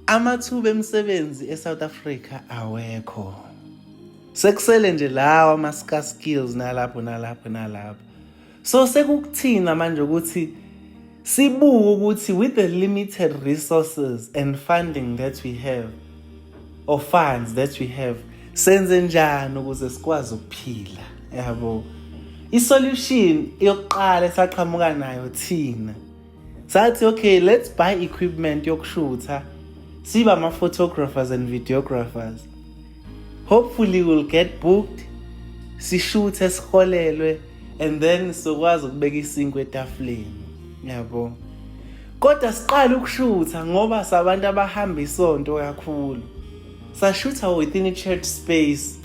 Amathuba emisebenzi eSouth Africa awekho. Sekusele nje lawa ama-scarce skills nalapho nalapho nalapho. So sekukuthina manje ukuthi sibuke ukuthi with the limited resources and funding that we have or funds that we have, senze njani ukuze sikwazi ukuphila, yabo. I-solution yokuqala esaqhamuka nayo thina, sathi, "Okay, let's buy equipment yokushutha, siba ama-photographers and videographers. Hopefully we'll get booked, sishuthe, siholelwe, and then sokwazi ukubeka isinkwa etafuleni," yabo. Kodwa siqala ukushutha ngoba sabantu abahamba isonto kakhulu, sashutha within i-church space.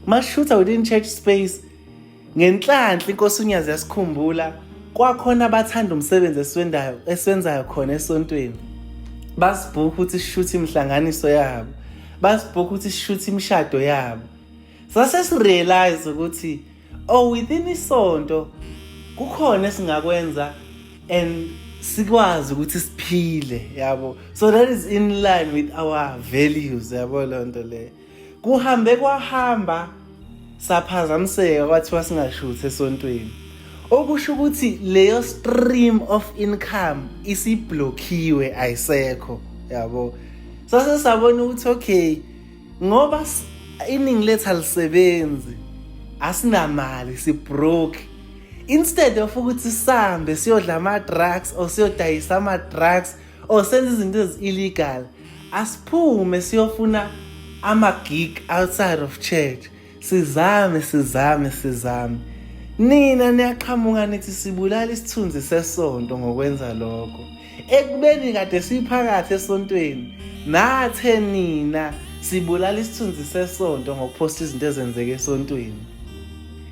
Mashutha within church space, ngenhlanhla inkosi uNyazi yasikhumbula, kwakhona abathanda umsebenzi esiwenzayo khona esontweni. Basibhukha ukuthi sishuthe imihlanganiso yabo, basibhukha ukuthi sishuthe imishado yabo. Sase sirealize ukuthi, oh, within isonto kukhona esingakwenza and sikwazi ukuthi siphile, yabo. So that is in line with our values, yabo. Loo nto leyo kuhambe kwahamba, saphazamiseka, kwathiwa singashuthi esontweni, okusho ukuthi leyo stream of income isiblockiwe, ayisekho, yabo. Sase sabona ukuthi, okay, ngoba iningi lethu alisebenzi, asinamali, sibroke, instead of ukuthi sihambe siyodla ama-drugs or siyodayisa ama-drugs or senze izinto ezi-illegal, asiphume siyofuna ama-gig outside of church, sizame, sizame, sizame. Nina niyaqhamuka nithi sibulala isithunzi sesonto ngokwenza lokho, ekubeni kade siphakathi esontweni. Nathe nina sibulala isithunzi sesonto ngokuphosta izinto ezenzeka esontweni.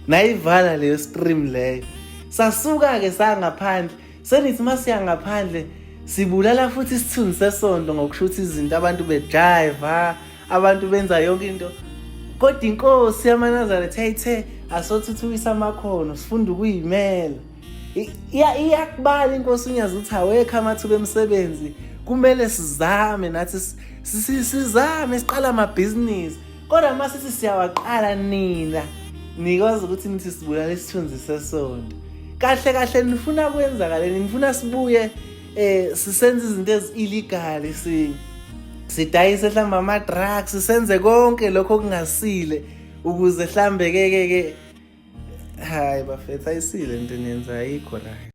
Nayivala leyo stream leyo, sasuka-ke sangaphandle. Senithi masiya ngaphandle sibulala futhi isithunzi sesonto ngokushutha izinto, abantu bejiva, abantu benza yonke into, kodwa inkosi yamaNazaretha yayithe asothuthukisa amakhono, sifunda ukuyimela. Iyakubala inkosi uNyazi ukuthi awekho amathuba emisebenzi, kumele sizame nathi, sizame siqala amabhizinisi. Kodwa uma sithi siyawaqala, nina nikwazi ukuthi nithi sibulala isithunzi sesonto. Kahle kahle nifuna kwenzakaleni? Nifuna sibuye sisenze izinto ezi-illegal, sidayise mhlawumbe ama-drugs, senze konke lokho okungasile ukuze hlambe ke ke ke Hayi bafethu, ayisile into eniyenza, ayikho right.